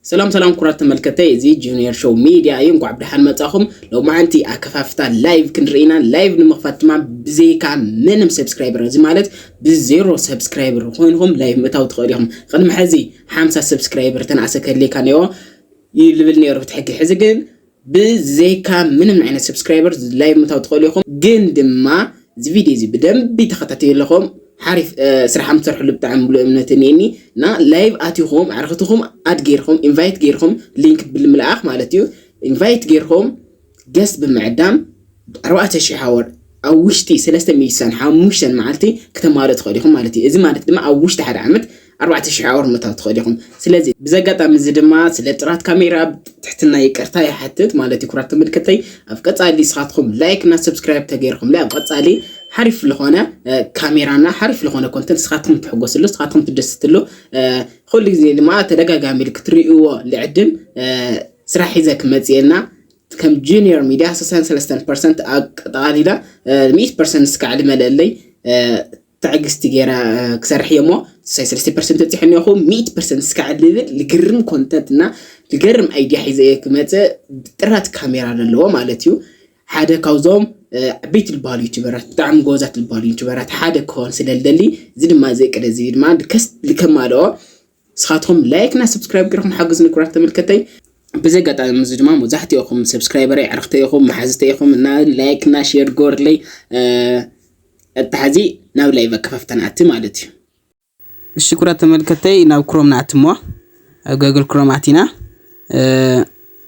ሰላም ሰላም ኩራት ተመልከተይ፣ እዚ ጁኒየር ሾው ሚድያ እዩ። እንኳዕ ብደሓን መጻኹም። ሎማዓንቲ ኣከፋፍታ ላይቭ ክንርኢ ኢና። ላይቭ ንምኽፋት ድማ ብዘይካ ምንም ሰብስክራይበር፣ እዚ ማለት ብዜሮ ሰብስክራይበር ኮይንኹም ላይቭ ምእታው ትኽእሉ ኢኹም። ቅድሚ ሕዚ ሓምሳ ሰብስክራይበር ተናእሰ ከድልየካ ነይዎ ይልብል ነይሩ እቲ ሕጊ። ሕዚ ግን ብዘይካ ምንም ዓይነት ሰብስክራይበር ላይቭ ምእታው ትኽእሉ ኢኹም። ግን ድማ እዚ ቪድዮ እዚ ብደንቢ ተኸታተዩ ኣለኹም። ሓሪፍ ስራሕ ምትሰርሕሉ ብጣዕሚ ብሉእ እምነት እኒኒ። እና ላይቭ ኣቲኹም ኣዕርክትኹም ኣድ ጌርኩም፣ ኢንቫይት ጌርኩም፣ ሊንክ ብምልኣኽ ማለት እዩ። ኢንቫይት ጌርኩም ገስት ብምዕዳም ኣርባዕተ ሽሕ ኣወር ኣብ ውሽጢ ሰለስተ ሚእቲ ሓሙሽተ መዓልቲ ክተማልኡ ትኽእሉ ኢኹም ማለት እዩ። እዚ ማለት ድማ ኣብ ውሽጢ ሓደ ዓመት ኣርባዕተ ሽሕ ኣወር ምእታው ትኽእሉ ኢኹም። ስለዚ ብዚ ኣጋጣሚ እዚ ድማ ስለ ጥራት ካሜራ ትሕትና ይቅርታ ይሓትት ማለት እዩ። ኩራት ተመልከተይ፣ ኣብ ቀጻሊ ንስኻትኩም ላይክ እና ሰብስክራይብ ተገይርኩም ኣብ ቀጻሊ ሓሪፍ ዝኾነ ካሜራና ሓሪፍ ዝኾነ ኮንተንት ንስኻትኩም ትሕጎስሉ፣ ንስኻትኩም ትደስትሉ፣ ኩሉ ግዜ ድማ ተደጋጋሚ ክትርእይዎ ልዕድም ስራሕ ሒዘ ክመጽእ እየ እና ከም ጁኒየር ሚድያ ሰለስተን ፐርሰንት ኣጠቓሊላ ሚእቲ ፐርሰንት እስካዕ ልመለለይ ትዕግስቲ ገይራ ክሰርሕ እየ እሞ ሰለስተ ፐርሰንት በፂሐ እኒኹ ሚእቲ ፐርሰንት እስካዕ ልብል ልግርም ኮንተንት እና ልገርም ኣይድያ ሒዘ እየ ክመፅእ። ጥራት ካሜራ ዘለዎ ማለት እዩ። ሓደ ካብዞም ዓበይቲ ልባሉ ዩቱበራት፣ ብጣዕሚ ጎበዛት ልባሉ ዩቱበራት ሓደ ክኾን ስለ ልደሊ፣ እዚ ድማ እዚ እቅድ እዚ ድማ ከስ ልከማልኦ ንስኻትኩም ላይክ እና ሰብስክራይብ ገርኩም ሓግዝኒ ኩራት ተመልከተይ። ብዚ ኣጋጣሚ እዚ ድማ መብዛሕትኦኹም ሰብስክራይበረይ ኣዕርኽተይ ኢኹም፣ መሓዝተይ ኢኹም እና ላይክ እና ሼር ጎርለይ። ቀጥታ ሕዚ ናብ ላይቭ ኣከፋፍታ ንኣቲ ማለት እዩ። እሺ ኩራት ተመልከተይ፣ ናብ ክሮም ንኣቲ እሞ ኣብ ገግል ክሮም ኣቲና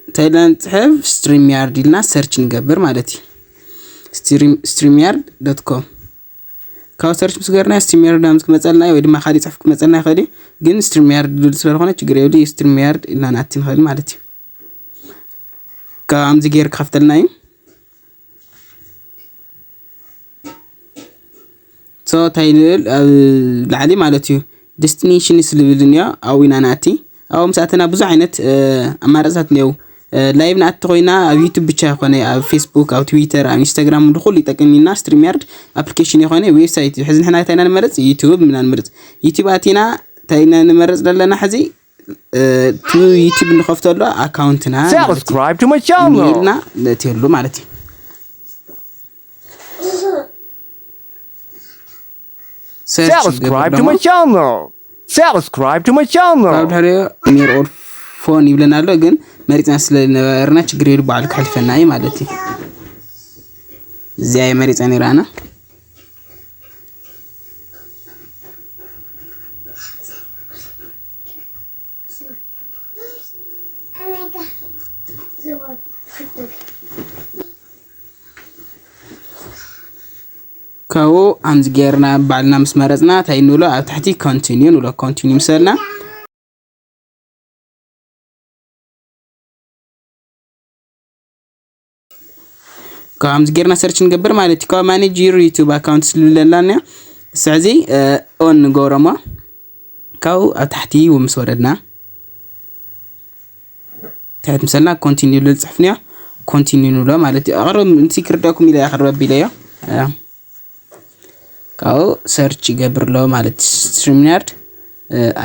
እንታይ ኢልና ንፅሕፍ? ስትሪም ያርድ ኢልና ሰርች ንገብር ማለት እዩ። ስትሪም ያርድ ዶት ኮም ካብ ሰርች ምስ ገርና ስትሪም ያርድ ናምዝ ክመፀልና ወይ ድማ ካሊእ ፅሑፍ ክመፀልና ይኽእል እዩ። ግን ስትሪም ያርድ ድል ስለ ዝኾነ ችግር የብሉ። ስትሪም ያርድ ኢልና ንኣቲ ንኽእል ማለት እዩ። ካብ ኣምዚ ገይር ክኸፍተልና እዩ። ሶ እንታይ ንብል ኣብ ላዕሊ ማለት እዩ ዴስቲኔሽንስ ዝብል እኒኦ ኣብኡ ኢና ንኣቲ። ኣብኡ ምስ ኣተና ብዙሕ ዓይነት ኣማራፅታት እኒአው። ላይቭ ንኣቲ ኮይና ኣብ ዩቱብ ብቻ ይኮነ ኣብ ፌስቡክ ኣብ ትዊተር ኣብ ኢንስታግራም ንኩሉ ይጠቅም ኢና። ስትሪም ያርድ ኣፕሊኬሽን ይኮነ ዌብሳይት እዩ። ሕዚ ንሕና እንታይ ኢና ንመርፅ? ዩቱብ ኢና ንመርፅ። ዩቱብ ኣቲና እንታይ ኢና ንመርፅ ዘለና ሕዚ? እቲ ዩቱብ ንኸፍተሉ ኣካውንትና ማለት እዩ። Subscribe to my channel. ኢልና ነእትየሉ ማለት እዩ። ሰርች Subscribe ይገብር to my ደግሞ channel. Subscribe to my channel. ካብ ድሕሪኡ ሜር ኦር ፎን ይብለና ኣሎ፣ ግን መሪፅና ስለ ዝነበርና ችግር የሉ፣ ባዕሉ ክሕልፈና እዩ ማለት እዩ። እዚኣ እየ መሪፀ ነይረ ኣነ። ካብኡ ኣምዚ ጌርና ባዕልና ምስ መረፅና እንታይ ንብሎ? ኣብ ታሕቲ ኮንቲኒዩ ንብሎ። ኮንቲኒዩ ምሰልና ካብ ኣምዚ ጌርና ሰርች ንገብር ማለት እዩ። ካብ ማኔጅ ዩር ዩቱብ ኣካውንት ስልብለና እኒኣ። ስለዚ ኦን ንገብሮ እሞ ካብኡ ኣብ ታሕቲ ምስ ወረድና ትሕት ምሰልና ኮንቲኒዩ ልብል ፅሑፍ እኒኦ። ኮንቲኒዩ ንብሎ ማለት እዩ። ኣቕርብ ምንቲ ክርደኩም ኢለ ኣቕርብ ኣቢለዮ። ካብኡ ሰርች ይገብር ኣሎ ማለት ስትሪም ያርድ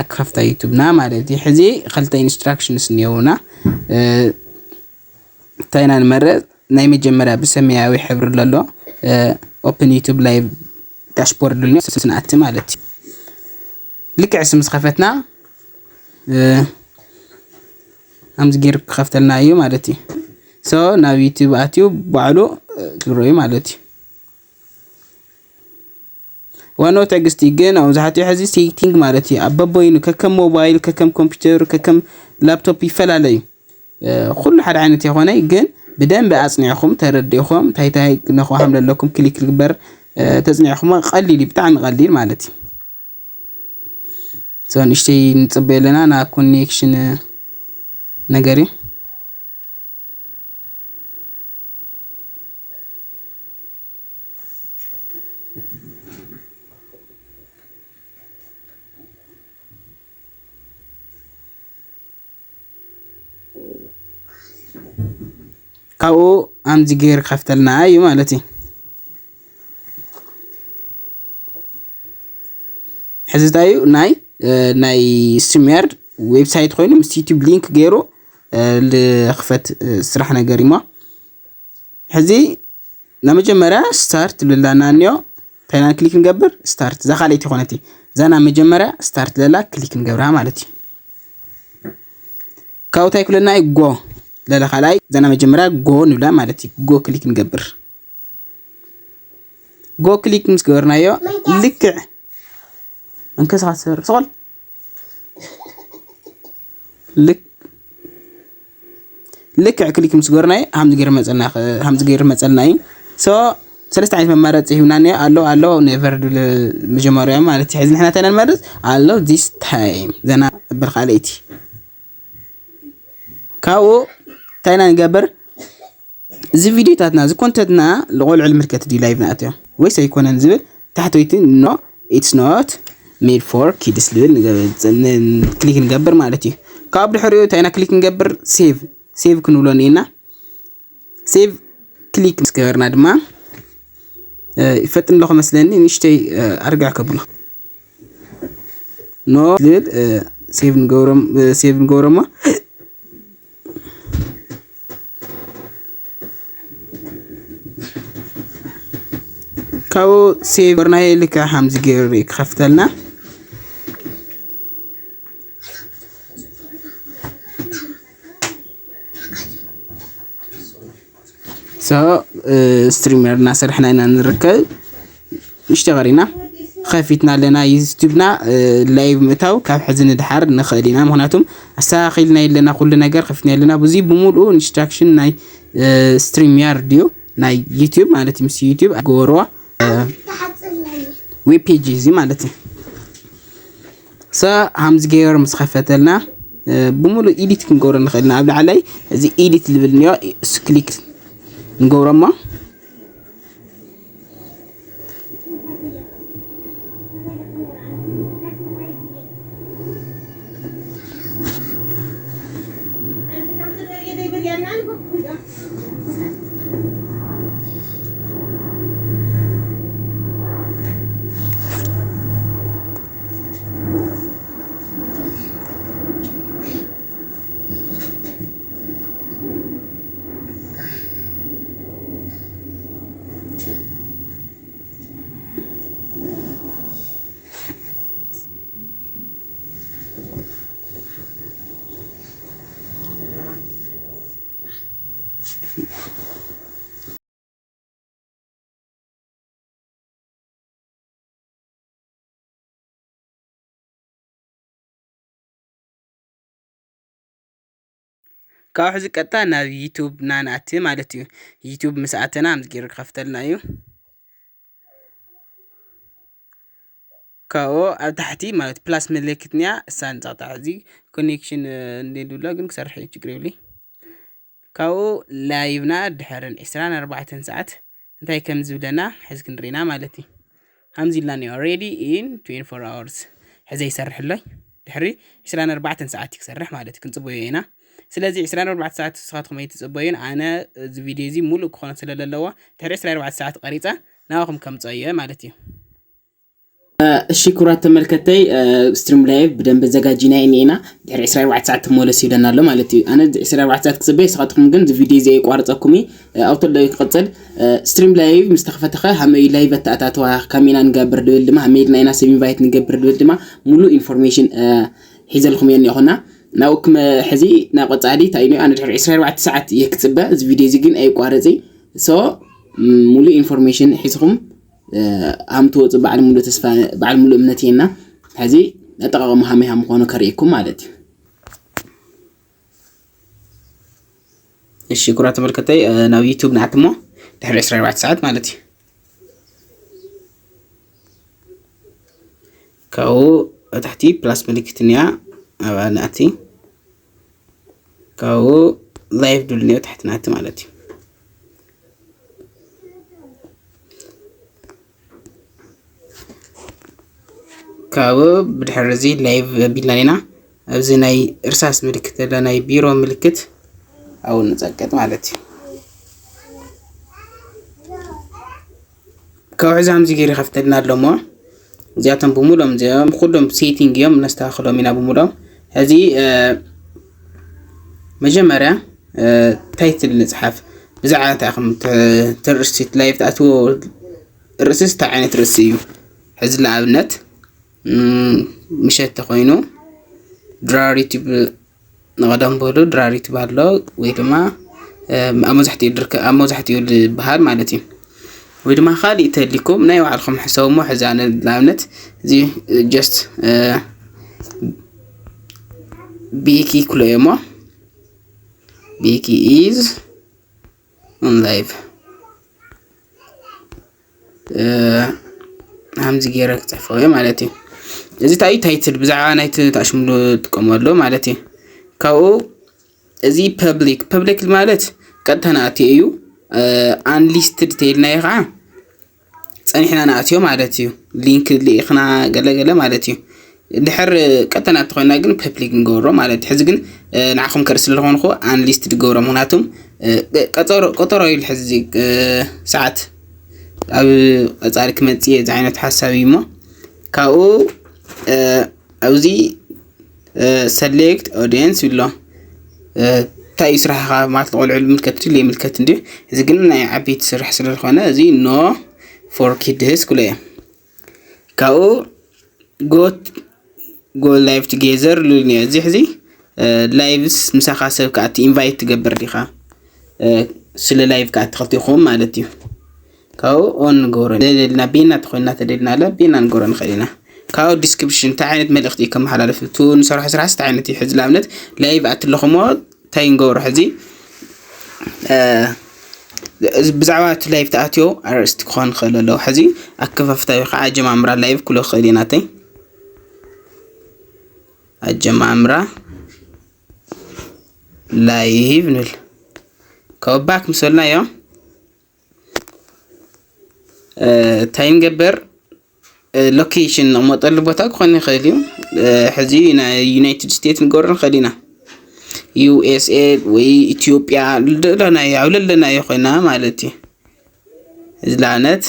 ኣካፍታ ዩቱብና ማለት እዩ። ሕዚ ክልተ ኢንስትራክሽንስ እኒኦውና። እንታይ ኢና ንመርፅ? ናይ መጀመርያ ብሰማያዊ ሕብሪ ዘሎ ኦፕን ዩቱብ ላይቭ ዳሽቦርድ ልንዮ ስንኣቲ ማለት እዩ። ልክዕ ስም ዝኸፈትና ኣምዚ ጌር ክኸፍተልና እዩ ማለት እዩ። ሶ ናብ ዩቱብ ኣትዩ ባዕሉ ክረዩ ማለት እዩ። ዋናው ትዕግስቲ ግን ኣብ መብዛሕትኡ ሕዚ ሴቲንግ ማለት እዩ ኣብ በበይኑ ከከም ሞባይል ከከም ኮምፒውተር ከከም ላፕቶፕ ይፈላለ እዩ። ኩሉ ሓደ ዓይነት የኾነ ግን ብደንብ ኣጽኒዕኹም ተረዲእኹም እንታይ እንታይ ነኹ ሃም ዘለኩም ክሊክ ልግበር ተጽኒዕኹም ቀሊል እዩ ብጣዕሚ ቀሊል ማለት እዩ። ሶ ንእሽተይ ንጽበ ኣለና ና ኮኔክሽን ነገር እዩ። ካብኡ ኣምዚ ጌር ከፍተልና እዩ ማለት እዩ። ሕዚ እንታይ እዩ ናይ ናይ ስትሪምያርድ ዌብሳይት ኮይኑ ምስ ዩቲዩብ ሊንክ ገይሩ ዝኽፈት ስራሕ ነገር እዩሞ። ሕዚ ንመጀመርያ ስታርት ልብለና እኒኦ። እንታይ ኢና ክሊክ ንገብር? ስታርት። እዛ ካልኣይቲ ኮነት እዛ ናብ መጀመርያ ስታርት ለላ ክሊክ ንገብራ ማለት እዩ። ካብኡ እንታይ ክብለና እዩ? ጎ ለለ ካልኣይ። እዛ ናብ መጀመርያ ጎ ንብላ ማለት እዩ። ጎ ክሊክ ንገብር። ጎ ክሊክ ምስ ገበርናዮ ልክዕ እንከስኻ ትሰርሕ ስቆል ልክ ልክዕ ክሊክ ምስ ገርናይ ሃምዚ ገይር መፀልና። ሃምዚ ገይር መፀልና እዩ። ሶ ሰለስተ ዓይነት መማረፂ ሂብና እኒኦ። ኣሎ ኣሎ ኔቨር ድብል መጀመርያ ማለት እዩ። ሕዚ ንሕና እንታይ ኢና ንመርፅ? ኣሎ ዚስ ታይም ዘና ብል ካልኣይቲ። ካብኡ እንታይ ኢና ንገብር? እዚ ቪዲዮታትና እዚ ኮንተንትና ልቆልዑ ልምልከት ድዩ ላይቭ ንኣትዮ ወይስ ኣይኮነን ዝብል ታሕተወይቲ ኖ ኢትስ ኖት ሜድ ፎር ኪድስ ልብል ክሊክ ንገብር ማለት እዩ። ካብ ድሕሪኡ እንታይ ኢና ክሊክ ንገብር? ሴቭ ሴቭ ክንብሎ እኒና ሴቭ ክሊክ ምስ ገበርና ድማ ይፈጥን ኣለኹ መስለኒ። ንእሽተይ ኣርግዕ ከብሎ ኖ ዝብል ሴቭ ንገብሮም ሴቭ ንገብሮሞ ካብኡ ሴቭ ገርናዮ ልክዕ ከምዚ ገይሩ ክኸፍተልና። ሶ ስትሪመር እናሰርሕና ኢና ንርከብ። ንሽተ ቀሪና ከፊትና ኣለና ዩቱብና። ላይቭ ምእታው ካብ ሕዚ ንድሓር ንኽእል ኢና። ምክንያቱም ኣስተካኺልና የለና፣ ኩሉ ነገር ከፊትና የለና። ብዙ ብምሉኡ ኢንስትራክሽን ናይ ስትሪም ያርድ እዩ፣ ናይ ዩቱብ ማለት እዩ። ምስ ዩቱብ ገበርዋ ዌብ ፔጅ እዚ ማለት እዩ። ሶ ሃምዚ ገይር ምስ ከፈተልና ብምሉእ ኢዲት ክንገብሮ ንኽእል ኢና። ኣብ ላዕላይ እዚ ኢዲት ዝብል እኒኦ፣ እሱ ክሊክ ንገብሮ እሞ ካብ ሕዚ ቀጥታ ናብ ዩቱብ ናንኣቲ ማለት እዩ። ዩቱብ ምስ ኣተና ኣምዚ ገይሩ ክኸፍተልና እዩ። ካብኡ ኣብ ታሕቲ ማለት ፕላስ ምልክት ኒያ እሳ ንጻቕጣ። እዚ ኮኔክሽን እንዴ ድብሎ ግን ክሰርሕ እዩ፣ ችግር የብለይ። ካብኡ ላይቭና ድሕርን ዕስራን ኣርባዕተን ሰዓት እንታይ ከም ዝብለና ሕዚ ክንርኢና ማለት እዩ። ከምዚ ኢልና ኒዮ ready in twenty-four hours። ሕዚ ይሰርሕ ኣሎይ። ድሕሪ ዕስራን ኣርባዕተን ሰዓት እዩ ክሰርሕ ማለት እዩ። ክንጽበዮ ኢና። ስለዚ ዕስራን ኣርባዕተን ሰዓት ንስኻትኩም ኣይትጽበዩን። ኣነ እዚ ቪድዮ እዚ ሙሉእ ክኾን ስለ ዘለዎ ድሕሪ ዕስራን ኣርባዕተን ሰዓት ቀሪጸ ናባኹም ከምጽኦ እየ ማለት እዩ። እሺ ክቡራት ተመልከተይ፣ ስትሪም ላይቭ ብደንብ ኣዘጋጂና እኒኤና። ድሕሪ ዕስራን ኣርባዕተን ሰዓት ትመለሱ ይብለና ኣሎ ማለት እዩ። ኣነ ዕስራን ኣርባዕተን ሰዓት ክጽበይ፣ ንስኻትኩም ግን እዚ ቪድዮ እዚ ኣይቋርጸኩም እዩ። ኣብቶ ዶ ክቕጽል ስትሪም ላይቭ ምስ ተኸፈተኸ ሃመይ ላይቭ ኣተኣታተዋ፣ ካሜና ንገብር ድብል ድማ ሃመይ ኢልና ኢና ሰብ ኢንቫይት ንገብር ድብል ድማ ሙሉእ ኢንፎርሜሽን ሒዘልኩም እየ እኒኦኹና። ናብኡ ክመ-፣ ሕዚ ናብ ቀጻሊ እንታይ እዩ? ኣነ ድሕሪ ዕስራን ኣርባዕተን ሰዓት እየ ክጽበ። እዚ ቪድዮ እዚ ግን ኣይቋረጽ። ሶ ሙሉእ ኢንፎርሜሽን ሒዝኹም ሃም ትወፁ በዓል ሙሉእ ተስፋ፣ በዓል ሙሉእ እምነት እየና። ሕዚ ኣጠቃቅማ ሃመይ ሃም ምዃኑ ከርእየኩም ማለት እዩ። እሺ ክቡራት ተመልከተይ፣ ናብ ዩቱብ ንኣትሞ ድሕሪ ዕስራን ኣርባዕተን ሰዓት ማለት እዩ። ካብኡ ኣብ ታሕቲ ፕላስ ምልክት እኒኣ፣ ኣብኣ ንኣቲ። ካብኡ ላይቭ ድብል እኒኦ ታሕቲ ንኣቲ ማለት እዩ። ካብኡ ብድሕሪ እዚ ላይቭ ኣቢልና ኢና። ኣብዚ ናይ እርሳስ ምልክት ዘላ ናይ ቢሮ ምልክት ኣብኡ ንጸቅጥ ማለት እዩ። ካብ ሕዚ ከምዚ ገይሩ ይኸፍተልና ኣሎ እሞ እዚኣቶም ብምሉኦም እዚኦም ኩሎም ሴቲንግ እዮም፣ ነስተኻኽሎም ኢና ብምሉኦም። ሕዚ መጀመርያ ታይትል ንፅሓፍ። ብዛዕባ እንታይ ከም ትርእስቲ ላይቭ ትኣትዎ ርእስስ እንታይ ዓይነት ርእሲ እዩ? ሕዚ ንኣብነት ምሸት ተኮይኑ ድራር ዩቲብ ንቐደም በሉ ድራር ዩቲብ ኣሎ ወይ ድማ ኣብ መብዛሕትኡ ድርከ ኣብ መብዛሕትኡ ዝበሃል ማለት እዩ። ወይ ድማ ካልእ ተሊኩም ናይ ባዕልኩም ሕሰቡ እሞ ሕዚ ኣነ ንኣብነት እዚ just ቤኪ ክሎ እየ እሞ ቤኪ is on live ከምዚ ገይረ ክፅሕፎ እየ ማለት እዩ። እዚ እንታይ ታይትል ብዛዕባ ናይቲ ታሽምሉ ጥቀመሉ ማለት እዩ። ካብኡ እዚ ፐብሊክ ፐብሊክ ማለት ቀጥታ ንኣትዮ እዩ። ኣንሊስትድ ተይልናዮ ከዓ ፀኒሕና ንኣትዮ ማለት እዩ። ሊንክ ልኢኽና ገለገለ ማለት እዩ። ድሕር ቀጥታ ንኣቲ ኮይና ግን ፐብሊክ ንገብሮ ማለት እዩ። ሕዚ ግን ንዓኹም ከርኢ ስለዝኾንኩ ኣንሊስትድ ገብሮ ምክንያቱም ቀጠሮ ቀጠሮ ኢሉ ሕዚ ሰዓት ኣብ ቀፃሊ ክመፅእ እየ እዚ ዓይነት ሓሳብ እዩ እሞ ካብኡ ኣብዚ ሰሌክት ኦዲየንስ ይብሎ እንታይ እዩ ስራሕኻ ማለት ንቆልዑ ዝምልከት ድዩ ዘይምልከት እንድዩ። እዚ ግን ናይ ዓበይቲ ስራሕ ስለዝኾነ እዚ no for kids ክሎ እየ። ካብኡ go go live together ልብል እኒኦ። እዚ ሕዚ ላይቭስ ምሳኻ ሰብ ክኣቲ ኢንቫይት ትገብር ዲኻ? ስለ ላይቭ ክኣቲ ክልቲኹም ማለት እዩ። ካብኡ ኦን ንገብሮ ደለልና ቤና ተኮይና ተደልና ለ ቤና ንገብሮ ንኽእል ኢና። ካብኡ ዲስክሪፕሽን እንታይ ዓይነት መልእኽቲ እዩ ከመሓላልፍ እቱ ንሰርሖ ስራሕስ እንታይ ዓይነት እዩ? ሕዚ ንኣብነት ላይቭ ኣትለኹሞ እንታይ ንገብሮ ሕዚ ብዛዕባ እቲ ላይቭ ተኣትዮ ኣርእስቲ ክኾን ክእል ኣለዎ። ሕዚ ኣከፋፍታ ወይ ከዓ ኣጀማምራ ላይቭ ክሎ ክእል ናተይ ኣጀማምራ ላይቭ ንብል ካብ ባክ ምስ በልናዮ እንታይ ንገብር ሎኬሽን ንቕመጠሉ ቦታ ክኾን ይኽእል እዩ። ሕዚ ናይ ዩናይትድ ስቴትስ ንገብሮ ንኽእል ኢና። ዩ ኤስ ኤ ወይ ኢትዮጵያ ለለናዮ ኣብ ለለናዮ ኮይና ማለት እዩ። እዚ ለኣነት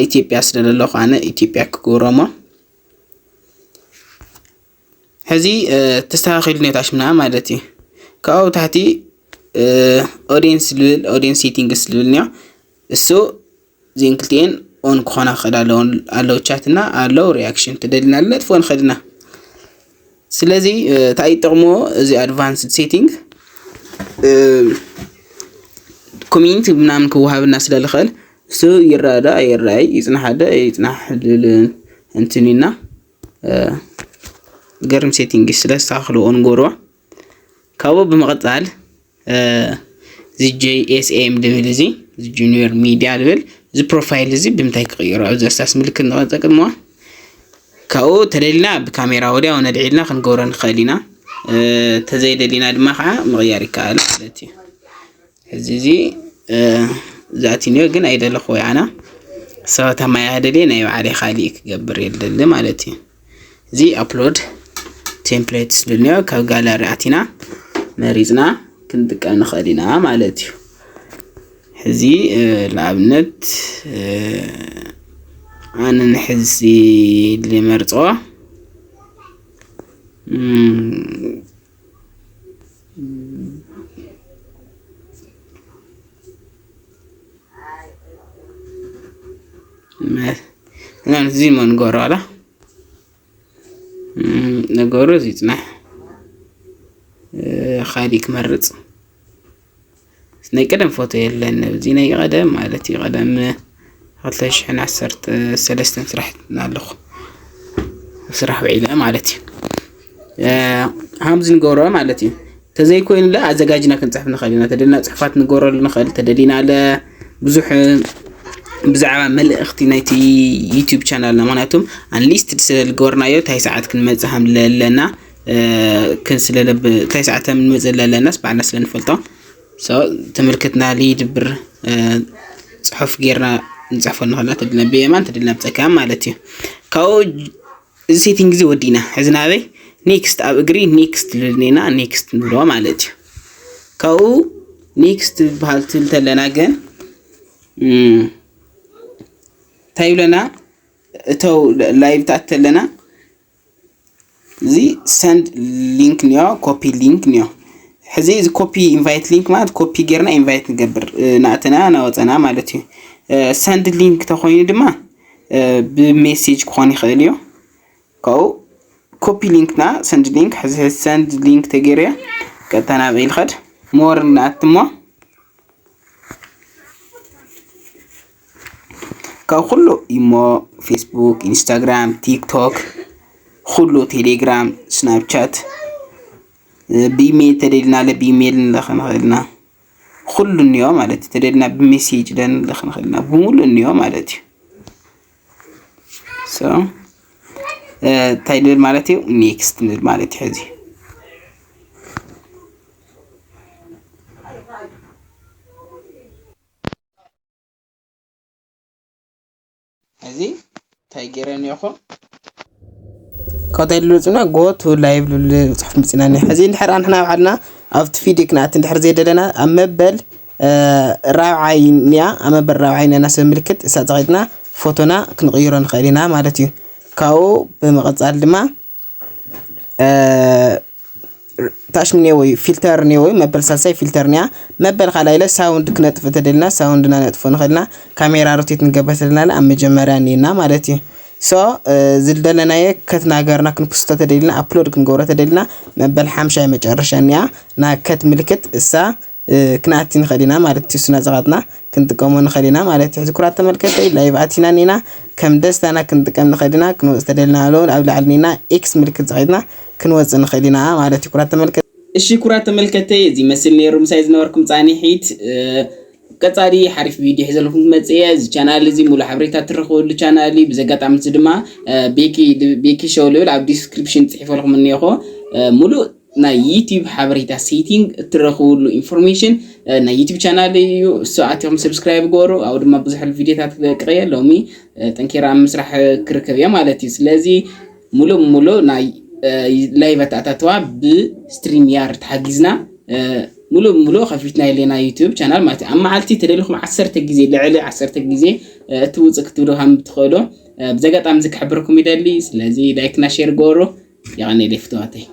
ኢትዮጵያ ስለለለኹ ኣነ ኢትዮጵያ ክገብሮ እሞ ሕዚ ተስተካኪሉ ኔታሽምና ማለት እዩ። ካብኡ ታሕቲ ኦዲየንስ ዝብል ኦዲየንስ ሴቲንግስ ዝብል ኒዮ እሱ እዚን ክልቲኤን ኦን ክኾና ክኽእል ኣለዎ። ኣለው ቻት እና ኣለው ሪያክሽን ተደሊና ነጥፍኦ ንኽእል ኢና። ስለዚ እንታይ ይጠቕሞ እዚ ኣድቫንስድ ሴቲንግ ኮሜንት ምናምን ክወሃብና ስለዝኽእል እሱ ይረኣዶ ኣይረኣይ ይፅናሓዶ ይፅናሕ ልብል እንትኒና ገርም ሴቲንግ ስለ ዝስተካክልዎ ንገብርዎ። ካብኡ ብምቕፃል እዚ ጄ ኤስ ኤም ድብል እዚ እዚ ጁኒየር ሚድያ ድብል እዚ ፕሮፋይል እዚ ብምንታይ ክቕይሮ ኣብዚ እርሳስ ምልክት ንቐፀ ቅድሞ ካብኡ ተደሊና ብካሜራ ወዲያው ነድዒልና ክንገብሮ ንኽእል ኢና። ተዘይደሊና ድማ ከዓ ምቕያር ይከኣል ማለት እዩ። እዚ እዚ ዛቲኒዮ ግን ኣይደለኹ ወይ ኣና ሰባታ ማይ ኣደልየ ናይ ባዕለይ ካሊእ ክገብር የደሊ ማለት እዩ። እዚ ኣፕሎድ ቴምፕሌትስ ዝብል ኒዮ ካብ ጋላሪ ኣቲና መሪፅና ክንጥቀም ንኽእል ኢና ማለት እዩ። ሕዚ ንኣብነት ኣነ ንሕዚ ልመርፆ እዚ መንጎሮ ኣላ ነገሩ እዚ ፅናሕ ካሊእ ክመርፅ ናይ ቀደም ፎቶ የለን። እዚ ናይ ቀደም ማለት እዩ። ቀደም ክልተ ሽሕን ዓሰርተ ሰለስተን ስራሕ ኣለኹ ስራሕ ውዒለ ማለት እዩ። ሃምዚ ንገብሮ ማለት እዩ። ተዘይኮይኑ ለ ኣዘጋጅና ክንፅሕፍ ንኽእል ኢና። ተደልና ፅሑፋት ንገረሉ ንኽእል ተደሊና ለ ብዙሕ ብዛዕባ መልእኽቲ ናይቲ ዩቲዩብ ቻናልና ምክንያቱም ኣንሊስትድ ስለ ዝገበርናዮ እንታይ ሰዓት ክንመፅእ ከም ዘለና እንታይ ሰዓት ከም ንመፅእ ዘለናስ ባዕልና ስለ ንፈልጦ ተምልክትና ልይድብር ፅሑፍ ጌርና ንፅሕፎ ንኽእልና ተድልና ብየማን ተድልና ብፀጋም ማለት እዩ። ካብኡ እዚ ሴቲንግ እዚ ወዲእና ሕዚ ናበይ ኔክስት ኣብ እግሪ ኔክስት ልልኔና ኔክስት ንብሎ ማለት እዩ። ካብኡ ኔክስት ዝበሃል ትብል ተለና ግን እንታይ ይብለና እተው ላይቭ ተኣት ተለና እዚ send link ንዮ፣ copy link ንዮ። ሕዚ እዚ copy invite link ማለት copy ጌርና invite ንገብር፣ እ፣ ናእተና ናወፀና ማለት እዩ። እ፣ send link ተኾይኑ ድማ፣ እ፣ ብሜሴጅ ክኾን ይኽእል እዩ። ካብኡ copy link ና send link፣ ሕዚ send link ተገይርያ ቀጥታ ናብ ኢልኸድ more ናትሞ ካብ ኩሉ ኢሞ፣ ፌስቡክ፣ ኢንስታግራም፣ ቲክቶክ፣ ኩሉ ቴሌግራም፣ ስናፕቻት፣ እ፣ ብኢሜይል ተደሊና ለ ብኢሜይል ንለኸ ንኽእልና። ኩሉ እንዮ ማለት እዩ። ተደሊና ብሜሴጅ ለ ንለኸ ንኽእልና። ብምሉእ እንዮ ማለት እዩ። So፣ እ፣ እንታይ ንብል ማለት እዩ? ኔክስት ንብል ማለት እዩ። ሕዚ እዚ እንታይ ገይረ እኒኦኹ? ኮተይ ልብልና go to live ልብል ጽሑፍ ምጽና እኒኦ። እዚ እንድሕር ኣንሕና ኣብ ዓድና ኣብቲ ፊዲ ክንኣቲ እንድሕር ዘይደለና ኣብ መበል፣ እ፣ ራብዓይ እኒኣ፣ ኣብ መበል ራብዓይ እኒኣ ናሰብ ምልክት እሳ ጸቒጥና ፎቶና ክንቕይሮ ንኽእል ኢና ማለት እዩ። ካብኡ ብምቕጻል ድማ፣ እ፣ ታሽም ኔወይ ፊልተር ኔወይ መበል ሳልሳይ ፊልተር ኒያ። መበል ካልኣይ ኢለ ሳውንድ ክነጥፍ ተደልና ሳውንድና ነጥፎ ንኽእልና። ካሜራ ሮቴት ንገበር ተደልና ኣብ መጀመርያ ኒና ማለት እዩ። So፣ እ፣ ዝደለናየ ከት ናገርና ክንክስቶ ተደልና ኣፕሎድ ክንገብሮ ተደልና መበል ሓምሻይ መጨረሻ ኒያ። ና ከት ምልክት እሳ፣ እ፣ ክንኣቲ ንኽእል ኢና ማለት እዩ። እሱና ዘቓጥና ክንጥቀሞ ንኽእል ኢና ማለት እዩ። ሕዚ ኩራት ተመልከተይ ላይቭ ኣቲና ኒና ከም ደስታና ክንጥቀም ንኽእል ኢና። ክንወፅ ተደልና ኣለውን ኣብ ላዕሊ ኒና ኤክስ ምልክት ዘቓጥና ክንወፅ ንኽእል ኢና ማለት እዩ። ኩራት ተመልከተይ። እሺ ኩራት ተመልከተይ፣ እዚ መስል ነይሩ ምሳይ ዝነበርኩም ጻኒሒት። እ፣ ቀጻሊ ሓሪፍ ቪድዮ ሒዘልኩም ክመጽእ እየ። እዚ ቻናል እዚ ሙሉ ሓበሬታ ትረኽበሉ ቻናል እዩ። ብዚ ኣጋጣሚ እዚ ድማ፣ እ፣ ቤኪ፣ ቤኪ ሾው ልብል ኣብ ዲስክሪፕሽን ጽሒፈልኩም እኒኦኹ። እ፣ ሙሉእ ናይ ዩቲዩብ ሓበሬታ ሴቲንግ እትረኽብሉ ኢንፎርሜሽን፣ እ፣ ናይ ዩቲዩብ ቻናል እዩ። እሱ ኣቲኹም ሰብስክራይብ ግበሩ። ኣብኡ ድማ ብዙሕ ቪድዮታት ክለቅቕ እየ። ሎሚ፣ እ፣ ጠንኪረ ኣብ ምስራሕ ክርከብ እየ ማለት እዩ። ስለዚ ሙሉእ ሙሉእ ናይ፣ እ፣ ላይቭ ኣተኣታትዋ ብስትሪም ያርድ ተሓጊዝና፣ እ፣ ሙሉእ ሙሉእ ከፊትና የለና ዩቲዩብ ቻናል ማለት እዩ። ኣብ መዓልቲ ተደሊኹም ዓሰርተ ግዜ፣ ልዕሊ ዓሰርተ ግዜ፣ እ፣ እቲ ውፅእ ክትብሉ ከም ትኽእሉ፣ እ፣ ብዚ ኣጋጣሚ እዚ ክሕብረኩም ይደሊ። ስለዚ ላይክና ሼር ግበሩ። የቐኔለይ ፍትዋተይ።